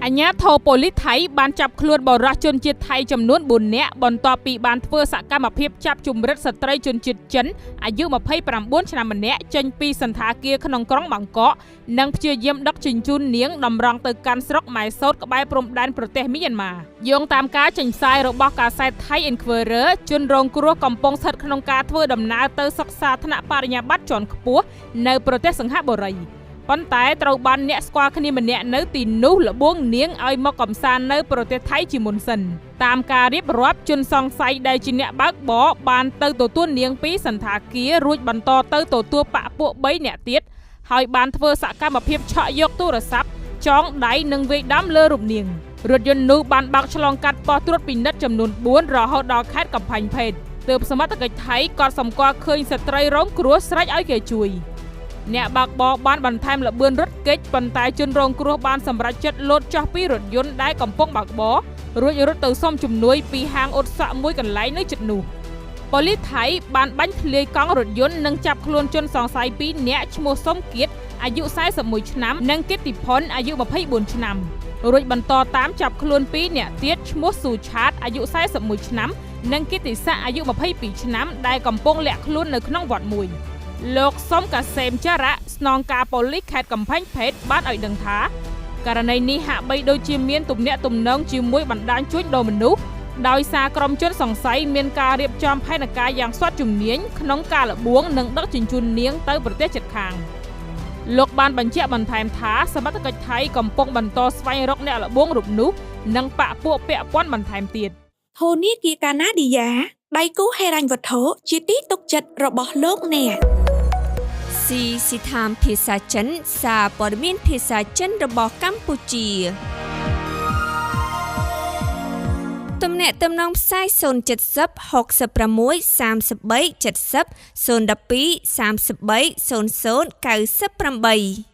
អាជ្ញាធរប៉ូលីសថៃបានចាប់ខ្លួនបុរសជនជាតិថៃចំនួន4នាក់បន្ទាប់ពីបានធ្វើសកម្មភាពចាប់ជំរិតស្ត្រីជនជាតិចិនអាយុ29ឆ្នាំម្នាក់ចេញពីសណ្ឋាគារក្នុងក្រុងបាងកកនិងព្យាយាមដឹកជញ្ជូននាងតម្រង់ទៅកាន់ស្រុកម៉ែសូតក្បែរព្រំដែនប្រទេសមីយ៉ាន់ម៉ាយោងតាមការចេញផ្សាយរបស់កាសែតថៃ Enquirer ជនរងគ្រោះកំពុងស្ថិតក្នុងការធ្វើដំណើរទៅសិក្សាថ្នាក់បរិញ្ញាបត្រជាន់ខ្ពស់នៅប្រទេសសិង្ហបុរីប៉ុន្តែត្រូវបានអ្នកស្គាល់គ្នាម្នាក់នៅទីនោះល្បួងនាងឲ្យមកកំសាន្តនៅប្រទេសថៃជាមុនសិនតាមការរៀបរាប់ជនសង្ស័យដែលជាអ្នកបើកបរបានទៅទទួលនាងពីសណ្ឋាគាររួចបន្តទៅទទួលបក្ខពួក3នាក់ទៀតហើយបានធ្វើសកម្មភាពឆក់យកទូរស័ព្ទចងដៃនិងវាយដំលើរូបនាងរថយន្តនោះបានបើកឆ្លងកាត់ប៉ុស្តិ៍ត្រួតពិនិត្យចំនួន4រហូតដល់ខេត្តកំពែងភេត្រទើបសមត្ថកិច្ចថៃក៏សម្គាល់ឃើញស្ត្រីរងគ្រោះស្រែកឲ្យគេជួយអ្នកបើកបរបានបន្ថែមល្បឿនរត់គេចប៉ុន្តែជនរងគ្រោះបានសម្រេចចិត្តលោតចុះពីរថយន្តដែលកំពុងបើកបររួចរត់ទៅសុំជំនួយពីហាងអ៊ុតសក់មួយកន្លែងនៅជិតនោះប៉ូលីសថៃបានបាញ់ធ្លាយកង់រថយន្តនិងចាប់ខ្លួនជនសង្ស័យ2នាក់ឈ្មោះសុំគៀតអាយុ41ឆ្នាំនិងគិតិផុនអាយុ24ឆ្នាំរួចបន្តតាមចាប់ខ្លួន2នាក់ទៀតឈ្មោះស៊ូឆាតអាយុ41ឆ្នាំនិងគិតិស័កអាយុ22ឆ្នាំដែលកំពុងលាក់ខ្លួននៅក្នុងវត្តមួយលោកសុំកាសេមចារៈស្នងការប៉ូលីសខេត្តកំពែងភេត្របានឲ្យដឹងថាករណីនេះហាក់បីដូចជាមានទំនាក់ទំនងជាមួយបណ្ដាញជួញដូរមនុស្សដោយសារក្រុមជនសង្ស័យមានការរៀបចំផែនការយ៉ាងស្ទាត់ជំនាញក្នុងការល្បួងនិងដឹកជញ្ជូននាងទៅប្រទេសជិតខាងលោកបានបញ្ជាក់បន្ថែមថាសមត្ថកិច្ចថៃកំពុងបន្តស្វែងរកអ្នកល្បួងរូបនោះនិងបក្ខពួកពាក់ព័ន្ធបន្ថែមទៀត ធនាគារកាណាឌីយ៉ាដៃគូហិរញ្ញវត្ថុជាទីទុកចិត្តរបស់លោកអ្នក ស៊ីស៊ីថាមភាសាចិនសារព័ត៌មានភាសាចិនរបស់កម្ពុជាទំនាក់ទំនងផ្សាយ070 66 33 70 012 33 00 98។